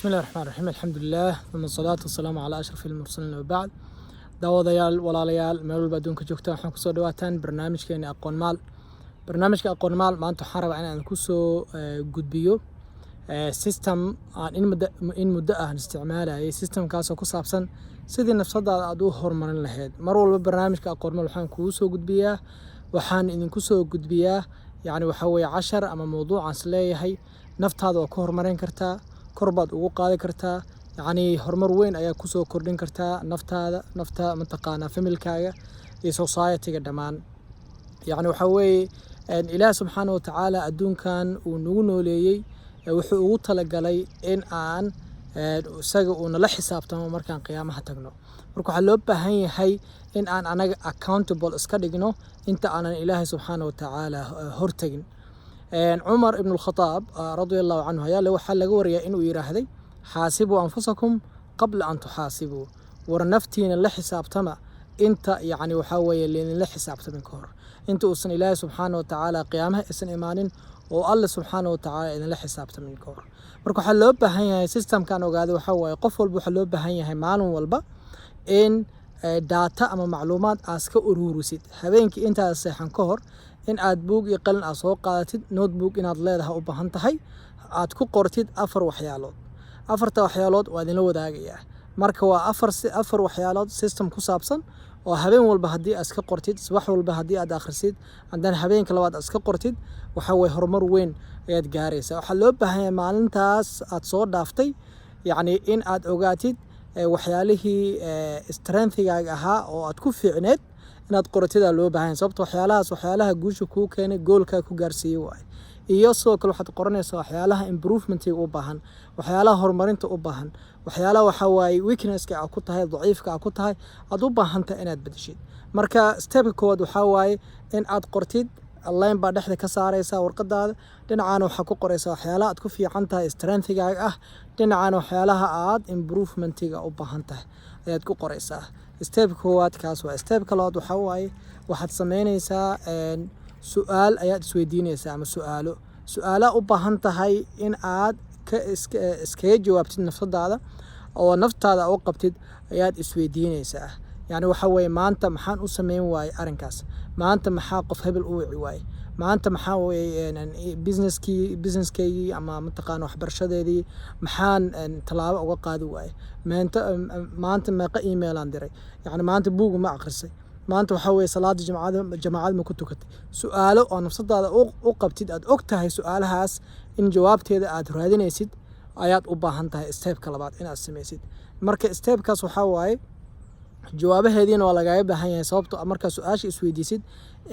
بسم الله الرحمن الرحيم، الحمد لله، ثم الصلاة والسلام على أشرف المرسلين، وبعد. Daawadayaal, walaalayaal, meel walba adduunka joogta, waxaan kusoo dhawaataan barnaamijkeena Aqoon Maal. Barnaamijka Aqoon Maal maanta waxaan rabaa inaan kusoo gudbiyo system aan in muddo ah isticmaalayay, systemkaasoo ku saabsan sidii nafsadaada aad u horumarin lahayd. Mar walba barnaamijka Aqoon Maal waxaan kugu soo gudbiyaa, waxaan idinku soo gudbiyaa, yacni waxaa weeye cashar ama mowduuc aan is leeyahay naftaada waa ku horumarin kartaa, kor baad ugu qaadi kartaa, yacni horumar weyn ayaa kusoo kordhin kartaa naftaada, nafta mataqaanaa familkaaga iyo society-ga dhammaan. Yacni waxaa weeye Ilaah subxaana wa tacaala adduunkan uu nagu nooleeyey wuxuu ugu talagalay in aan isaga uu nala xisaabtamo markaan qiyaamaha tagno. Marka waxaa loo baahan yahay in aan anaga accountable iska dhigno inta aanan Ilaahay subxaana wa tacaala hortagin. Cumar ibn Alkhataab radia Allahu canhu ayaa waxaa laga wariyaa inuu yidhaahday: "حاسبوا أنفسكم قبل أن تحاسبوا." War naftiina la xisaabtama inta, yacni waxaa weeye, laydinla xisaabtamin ka hor, inta uusan Ilaahay subxaana wa tacaala qiyaamaha aysan imaanin oo Alle subxaana wa tacaala idinla xisaabtamin ka hor. Marka waxaa loo baahan yahay, systemkan ogaaday waxaa waaye, qof walba waxaa loo baahan yahay maalin walba in data ama macluumaad aad ka uruurisid. Habeenkii intaad seexan ka hor in aad buug iyo qalin aad soo qaadatid, notebook inaad leedahay u baahan tahay, aad ku qortid afar waxyaalood. Afarta waxyaalood waa idinla wadaagayaa. Marka waa afar waxyaalood, system ku saabsan oo habeen walba haddii aad iska qortid, subax walba haddii aad akhrisid, haddana habeenka labaad aad iska qortid, waxaa weye horumar weyn ayaad gaaraysaa. Waxaa loo baahan yahay maalintaas aad soo dhaaftay, yacni in aad ogaatid waxyaalihii strengthigaaga ahaa oo aad ku fiicneed inaad qoratidaa loo baahan yahay, sababto waxyaalahaas waxyaalaha guusha kuu keenay, goalkaa ku gaarsiiyey waaye. Iyo sidoo kale waxaad qoranaysaa waxyaalaha improvementiga u baahan, waxyaalaha horumarinta u baahan, waxyaalaha waxaa waaye weaknesska aad ku tahay, daciifka aad ku tahay, aad u baahan tahay inaad bedeshid. Marka stepka koowaad waxaa waaye in aad qortid. Line baa dhexda ka saaraysaa warqadaada. Dhinacaana waxaa ku qoraysaa waxyaalaha aad ku fiican tahay, strengthigaaga ah. Dhinacaana waxyaalaha aad improvementiga u baahan tahay ayaad ku qoraysaa. Stepka koowaad kaas waa. Stepka labaad waxaa waaye waxaad sameynaysaa su-aal ayaad isweydiinaysaa ama su-aalo, su-aalaha u baahan tahay in aad ka iskaga jawaabtid nafsadaada oo naftaada u qabtid ayaad isweydiinaysaa. Yacni waxa weeye, maanta maxaan u sameyn waayey arrinkaas? Maanta maxaa qof hebel u wici waayey? Maanta maxaa weye businesskii, businesskaygii ama mataqaana waxbarashadeedii maxaan tallaabo uga qaadi waayey? Maanta, maanta meeqa email aan diray? Yacni maanta buug ma akhrisay? Maanta waxaa weeye salaada jamaacada jamaacad ma ku tukatay? Su-aalo oo nafsadaada u qabtid, aad og tahay su-aalahaas in jawaabteeda aad raadinaysid ayaad u baahan tahay stepka labaad inaad samaysid. Marka stepkaas waxaa waaye jawaabaheediina waa lagaaga baahan yahay, sababto markaa su-aasha isweydiisid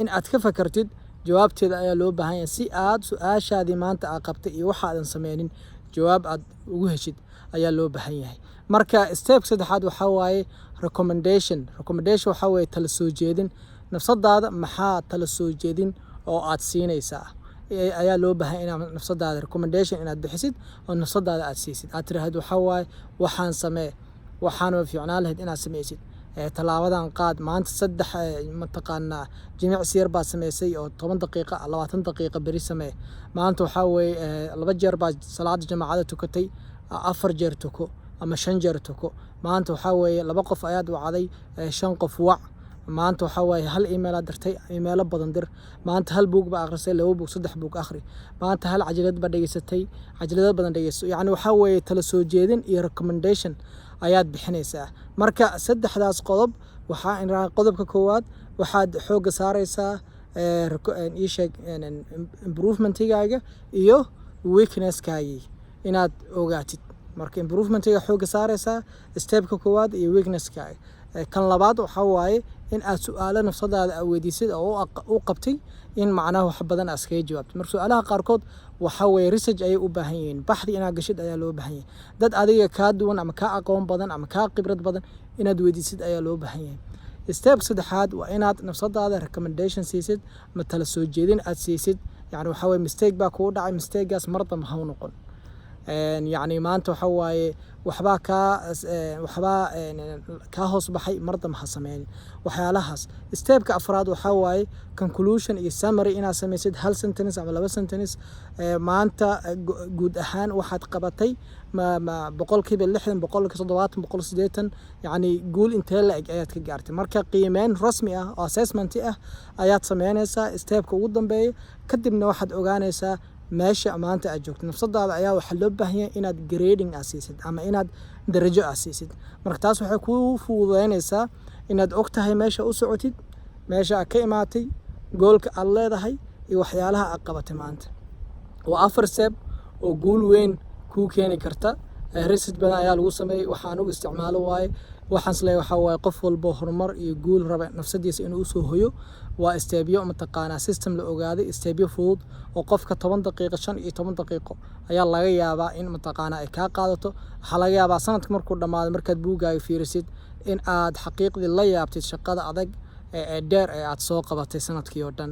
in aad ka fakartid jawaabteeda ayaa loo baahan yahay, si aad su-aashaadii maanta aad qabtay iyo waxa aadan sameynin jawaab aad ugu heshid ayaa loo baahan yahay. Marka step saddexaad waxaa waaye recommendation. Recommendation waxaa weeye tala soo jeedin. Nafsadaada maxaa tala soo jeedin oo aad siinaysaa ayaa loo baahan, inaad nafsadaada recommendation inaad bixisid oo nafsadaada aad siisid, aad tiraahid waxaa waaye waxaan samee, waxaana fiicnaan lahayd inaad sameysid, tallaabadan qaad. Maanta saddex mataqaanaa jimicsi yar baad sameysay oo 10 daqiiqa, 20 daqiiqa beri samee. Maanta waxaa weeye laba jeer baad salaada jamaacada tukatay, afar jeer tuko ama shan jeer tuko. Maanta waxaa weeye laba qof ayaad wacday, shan qof wac. Maanta waxaa waaye hal email aad dirtay, emailo badan dir. Maanta hal buug baa akhrisay, laba buug, saddex buug akhri. Maanta hal cajalad baa dhegeysatay, cajalado badan dhegeyso. Yacni waxaa weeye tala soo jeedin iyo recommendation ayaad bixinaysaa. Marka saddexdaas qodob waxaa inraa. Qodobka koowaad waxaad xoogga saaraysaa ii sheeg improvementigaaga iyo weaknesskaagii inaad ogaatid. Marka improvementiga xoogga saaraysaa stepka koowaad iyo weaknesskaaga. Kan labaad waxaa waaye in aad su-aalo nafsadaada aad weydiisid oo u qabtay in macnaha wax badan aad iskaga jawaabtid. Marka su-aalaha qaarkood waxaa weeye research ayay u baahan yihiin, baxdi inaad gashid ayaa loo baahan yahay. Dad adiga kaa duwan ama kaa aqoon badan ama kaa khibrad badan inaad weydiisid ayaa loo baahan yahay. Step saddexaad waa inaad nafsadaada recommendation siisid ama tala soo jeedin aad siisid. Yacni waxaa weye mistake baa kugu dhacay, mistakegaas mar dambe ha u noqon. Yacni maanta waxa waaye waxbaa kaa hoos baxay, mar dambe ha sameynin waxyaalahaas. Stepka afraad waxaa waaye conclusion iyo summary, inaad samaysid hal sentence ama laba sentence. Maanta guud ahaan waxaad qabatay ma 60%, 70%, 180%, yacni guul intee la eg ayaad ka gaartay? Marka qiimeyn rasmi ah oo assessment ah ayaad sameynaysaa, stepka ugu dambeeya. Kadibna waxaad ogaanaysaa meesha maanta aad joogto. Nafsadaada ayaa waxaa loo baahan yahay inaad grading aad siisid ama inaad darajo aad siisid. Marka taas waxay kuu fududeynaysaa inaad og tahay meesha u socotid, meesha aad ka imaatay, goalka aad leedahay iyo waxyaalaha aad qabatay maanta. Waa afar step oo guul weyn kuu keeni karta. Research badan ayaa lagu sameeyey. Waxa anigu isticmaalo waaye. Waxaan isleeyahay waxaa waaye qof walbo horumar iyo guul raba nafsadiisa inuu usoo hoyo, waa stepyo mataqaanaa system la ogaaday, stepyo fudud oo qofka 10 daqiiqo, 15 daqiiqo ayaa laga yaabaa in mataqaanaa ay kaa qaadato. Waxaa laga yaabaa sanadka markuu dhammaado, markaad buuggaaga fiirisid, in aad xaqiiqdii la yaabtid shaqada adag ee dheer ee aad soo qabatay sanadkii oo dhan,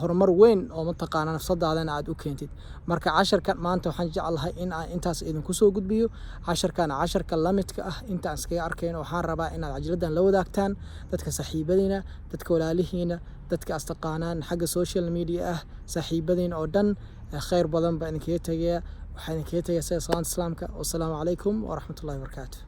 horumar weyn oo mataqaanaa nafsadaadana aad u keentid. Marka casharkan maanta waxaan jeclahay in aan intaas idinku soo gudbiyo. Casharkan casharka la midka ah inta aan iskaga arkayno, waxaan rabaa inaad cajiladan la wadaagtaan dadka saaxiibadiina, dadka walaalihiina, dadka as taqaanaan xagga social media ah, saaxiibadiina oo dhan. Khayr badan baa idinkaga tegaya. Waxaa idinkaga tegaya sida salaanta islaamka. Wasalaamu calaykum waraxmatullahi wabarakaatu.